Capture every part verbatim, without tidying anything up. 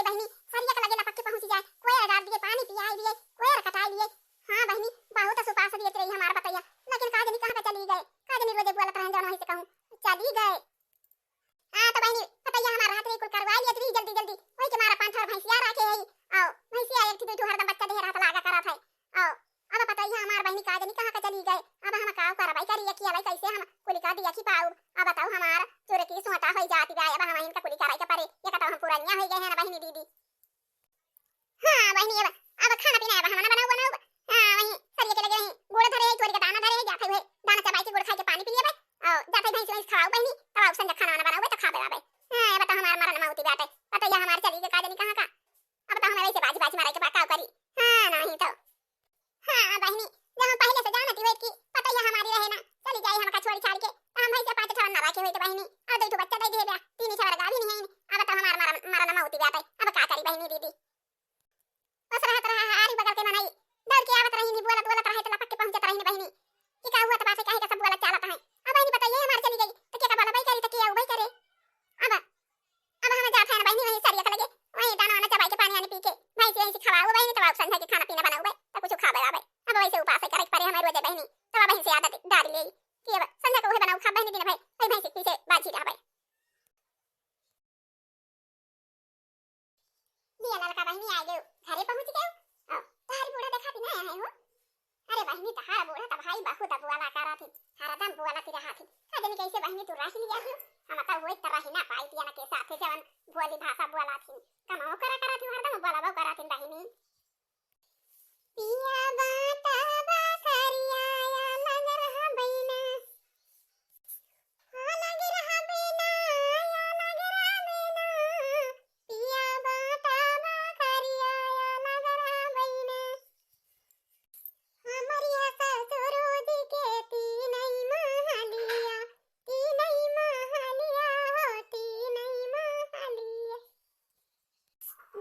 बहिनी, सरिया के लगे लपक के पहुँची जाए, कोयर डार दिए, पानी पियाई दिए, कोयर कटाई दिए। हाँ बहिनी, बहुत उपास दिए रही हमार पतैया, लेकिन का जनी कहाँ पे चली गए, का जनी रोजे बोलत रहन जौन वहीं से कहूँ चली गए। हाँ तो बहिनी, पतैया हमार रहत रही कुल करवाई लियत रही जल्दी जल्दी, वही के मारा पाँच ठो भैंसिया रखे है, आओ भैंसिया एक ठो दू ठो हरदम बच्चा दे रहत लागा करत है, आओ अब पतैया हमार बहिनी का जनी कहाँ का चली गए, अब हम का करबै करी, अकेले कैसे हम कुली का दिया खिपाउब, अब बताओ हमार चोर की सोटा होई जाती बा, अब हम इनका कुली कराई के परे, ये कहता हम पुरनिया होई गए हैं ना बहिनी दीदी। हाँ बहिनी, अब, अब खाना पीना अब हम ना बनाउब, बनाउब। हाँ, वहीं सरिया के लगे वहीं गुड़ धरे, तोरी के दाना धरे, जात है उहे दाना चबाई के गुड़ खाई के पानी पी लेबै। और जात है भैंस वैंस खवाउब बहिनी, तब आउ संझा खाना वाना बनाउबै तो खाबे आबै। हाँ, अब तो हमार मरन मौती बाटे, पतैया हमार चली गए का जनी कहाँ का। अब तो हमें वैसे बाजी बाजी मारे के बा, का करी। हाँ, नहीं तो। हाँ बहिनी, जब हम पहले से जानती होइत कि पतैया हमारी रहे ना, चली जाई हमका छोड़ी छाड़ के, तो हम भैंसे पाँच ठवन ना रखे होइत बहिनी, और दो ठो बच्चा दे दे बा, तीन ठो वर्गा भी नहीं है, अब तो हमार मरन, मरन मौती बाटे, अब का करी बहिनी दीदी। बस रहत रहा है आरी बगल के मनई, दौड़ के आवत रही नहीं, बोलत बोलत रहे तो लपक के पहुँचत रही नहीं बहिनी, कि का हुआ तो बात है, काहे का सब बोलत चालत है। अब बहिनी पतैया हमार चली गई, तो के का बोलबै करी, तो के अउबै करे। अब अब हम जात है ना बहिनी, वहीं सरिया के लगे, वहीं दाना वाना चबाई के पानी वानी पी के, भैंस वैंस खवाउब बहिनी, तब आउ संझा के खाना पीना बनाउबै, तो कुछ खाबे लाबै। अब वैसे उपास करे के परे हमें रोजे बहिनी, तब बहिन से आदत डारी ले, कि अब संझा के उहे बनाउ खाब बहिनी, दिन भर वही भैंस के पीछे बाझी रहबै। लिया ललका बहिनी आ गयो, घरे पहुँच गयो। आओ, तोहार बूढ़ा देखा भी ना आए हो। अरे बहिनी, तहार बूढ़ा त भाई बहुत बोला करत ही, हरदम बोलत ही रहत ही। का जानी कैसे बहिनी तू रह लिया ही, हम त वही त रही ना पाई पिया ना के साथ जवन बोली भाषा बोलत ही, कमाओ करा करत ही, हरदम बोलबो करत ही बहिनी। पिया बाटा बखरिया अलग रहबैना, अलग रहबैना, अलग रहबैना, पिया बाटा बखरिया अलग रहबैना। हमरिया ससुर जी के तीनई महलिया, तीनई महलिया हो, तीनई महलिया।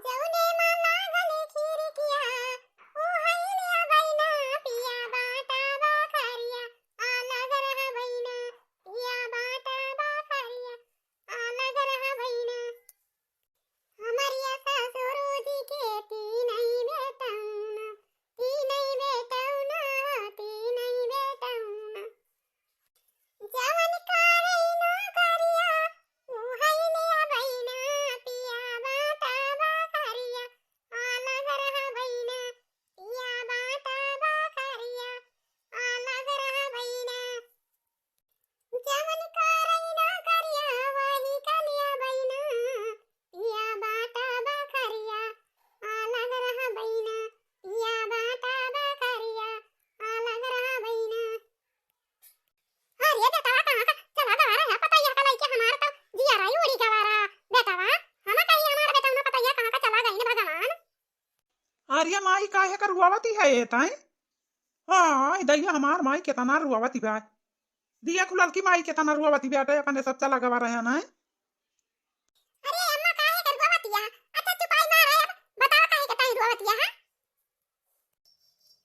जउने मा लागल खिड़किया, उहैले अबैना, पिया बाटा बखरिया, अलग रहबैना, पिया बाटा बखरिया, अलग रहबैना। हमरिया ससुर जी के तीनई बेटौना, तीनई बेटौना, तीनई बेटौना। जवन करे नौकरिया, उहैले अबैना, पिया बाटा बखरिया, अलग रहबैना, पिया बाटा बखरिया, अलग रहबैना। जवन करे नौकरिया, वही कलिया बैना, पिया बाटा बखरिया, अलग रहबैना, पिया बाटा बखरिया, अलग रहबैना। अरे बेटवा, कहाँ का चला गवा रहा है पतैया का लइके? हमार तो जिया रही उड़ी गवा रहा। बेटवा, हम कही हमार बेटवा ना पतैया कहाँ का चला गई न भगवान। अरे माई, काहे कर रोवती है ये ताई? हाँ, ई दैया हमार माई केतना रोवती बा। दिया खुलल की माई केतना रोवती बाटे, अपने सब चला गवा रहे ना। अरे अम्मा, काहे कर रोवती है? अच्छा चुपाई मार है, अब बताओ काहे के ताई रोवती है, हाँ?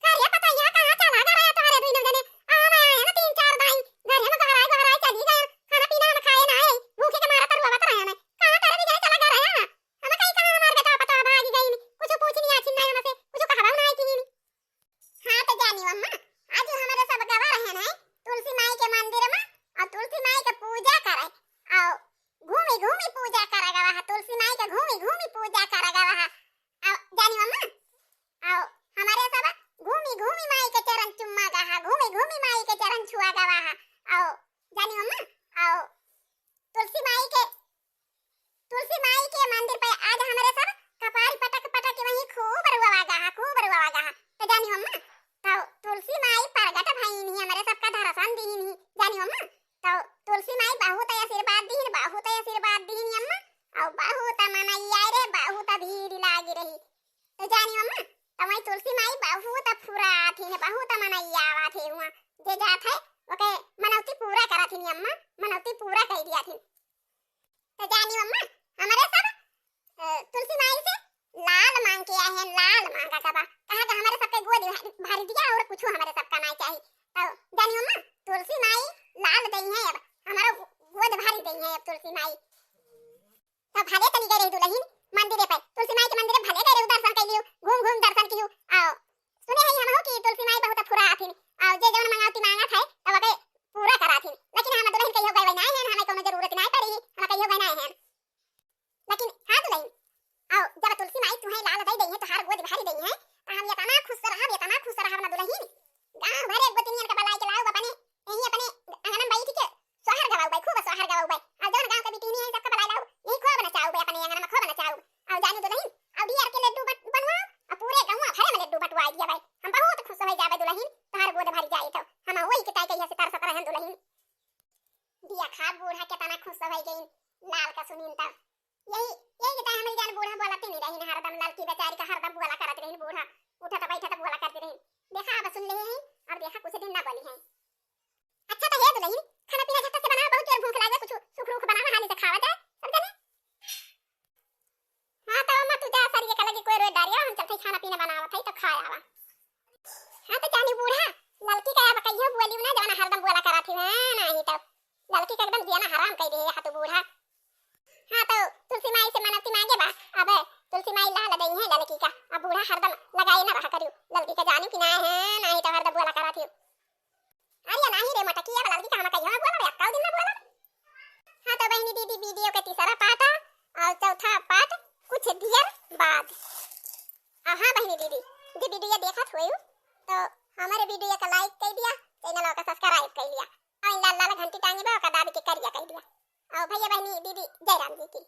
का रे पतैया, कहाँ चला गवा रहा तोहरे दुइनो जने? आ, मैं आए ना तीन चार दाई, घर में गोहराए गोहराए चली गए, खाना पीना हम खाए ना आए, भूखे के मारा तरुआ बत रहे हैं। कहाँ करे भी गए चला गवा रहा है? हम कहीं कहाँ हमार बेटा पता भाग गई, कुछ पूछ नहीं आछी ना हमसे, कुछ कहवा ना आई किन्हीं। हाँ तो जानी अम्मा, आज हमारे सब गवा रहे हैं तुलसी माई के मंदिर में, और तुलसी माई के पूजा करे, और घूमी घूमी पूजा करा गवा है, तुलसी माई के घूमी घूमी पूजा करा गवा है। आओ जानी अम्मा, आओ हमारे सब घूमी घूमी माई के चरण चुम्मा गवा है, घूमी घूमी माई के चरण छुआ गवा है। आओ जानी अम्मा, आओ तुलसी माई के, तुलसी माई के मंदिर पे आज हमारे सब कपारी पटक पटक के वहीं खूब रुआवा गवा है, खूब रुआवा गवा है। तो जानी अम्मा, तो तुलसी माई प्रगट भईन ही, हमारे सबका दर्शन दीन ही। जानी अम्मा, तो तुलसी माई बहुत आशीर्वाद दीन, बहुत आशीर्वाद दीन अम्मा। और बहुत मनैया रे, बहुत भीड़ लागी रही। तो जानी अम्मा, तो वही तुलसी माई बहुत फुरात ही, बहुत मनैया आवत है हुआ। जे जात है, ओके मनौती पूरा करत ही अम्मा, मनौती पूरा कर दिया थी। तो जानी अम्मा, हमारे सब, अ, तुलसी माई से लाल मांग के आए हैं, लाल मांगा का बा। कहा कि हमारे सबके गोद भर, भर दिया और कुछ हमारे सबका नहीं चाहिए। तो जानी अम्मा, तुलसी माई लाल दई है अब, हमारा गो-, गोद भर दई है अब तुलसी माई। तो भले चली गई रही दुल्हन मंदिर पे, तुलसी गोद भरी देइहैं, त हम एतना खुश रहब, एतना खुश रहब ना दुलहिन। गाँव भरे गोतिनियन के बलाइ के लाउब अपने, यही अपने अंगनन बैठ के सोहर गवाउबै, खूब सोहर गवाउबै। अउर जउन गाँव के बिटिनी है, सबका बलाइ लाउब, यही खूब नचाउबै, अपने अंगन में खूब नचाउब। अउर जानू दुलहिन, अउर दियर के लड्डू बट-, बनवाउब, अउर पूरे गउँवा भरे में लड्डू बटवाइ दियबै। हम बहुत खुश होइ जाबै दुलहिन, तोहार गोद भरी जाई तो। हम वही के ताई कहिया से तरसत रहन दुलहिन। दिया खाब बूढ़ा केतना खुश होइ गइन लाल का सुनिन तब। यही, यही के ताई हमरी जान बूढ़ा बोलते नहीं रहिन, हरदम ललकी बेचारी का हरदम बोला करत रहिन बूढ़ा, उठत बैठत बोला करत रहिन। देखा अब सुन लेहे हैं, अब देखा कुछ दिन ना बोलिहैं। अच्छा तो हे दुलहिन, खाना पीना झट से बनावा, बहुत जोर भूख लागे, कुछ सूखा रूखा बनावा, हाली से खावा जाए सब जने। हाँ तो अम्मा तू जा, सरिये का लगे कोई रोए डारिया, हम चलते खाना पीना बनावत है तो खाए आवा। हाँ तो जानी बूढ़ा, ललकी का अब कहियो बोली ना, जवाना हरदम बोला करा थी, हाँ, नहीं तो ललकी का एकदम जियाना हराम कइ दे है तू बूढ़ा। हाँ तो तुलसी माई से मनौती माँगे बा, अब तुलसी माई लाल देइहैं ललकी का, अब बूढ़ा हरदम लगाए ना रहा करियो ललकी का, जानियो कि ना है, नहीं तो हरदम बोला करा थी। अरे नाही रे मटकी, अब ललकी का हम कहियो ना बोला, एक्का दिन ना बोला। हाँ तो बहिनी दीदी, वीडियो के तीसरा पार्ट अउर चौथा पार्ट कुछ दियर बाद। अउर हाँ बहिनी दीदी, जे वीडियो देखत होइउ तो हमरे वीडियो का लाइक कइ दिया, चैनल का सब्सक्राइब कइ लिया, अउर लाल लाल घंटी टांगी बा ओका दाबी के करिया कइ दिया। अउर भैया बहिनी दीदी जय राम जी की।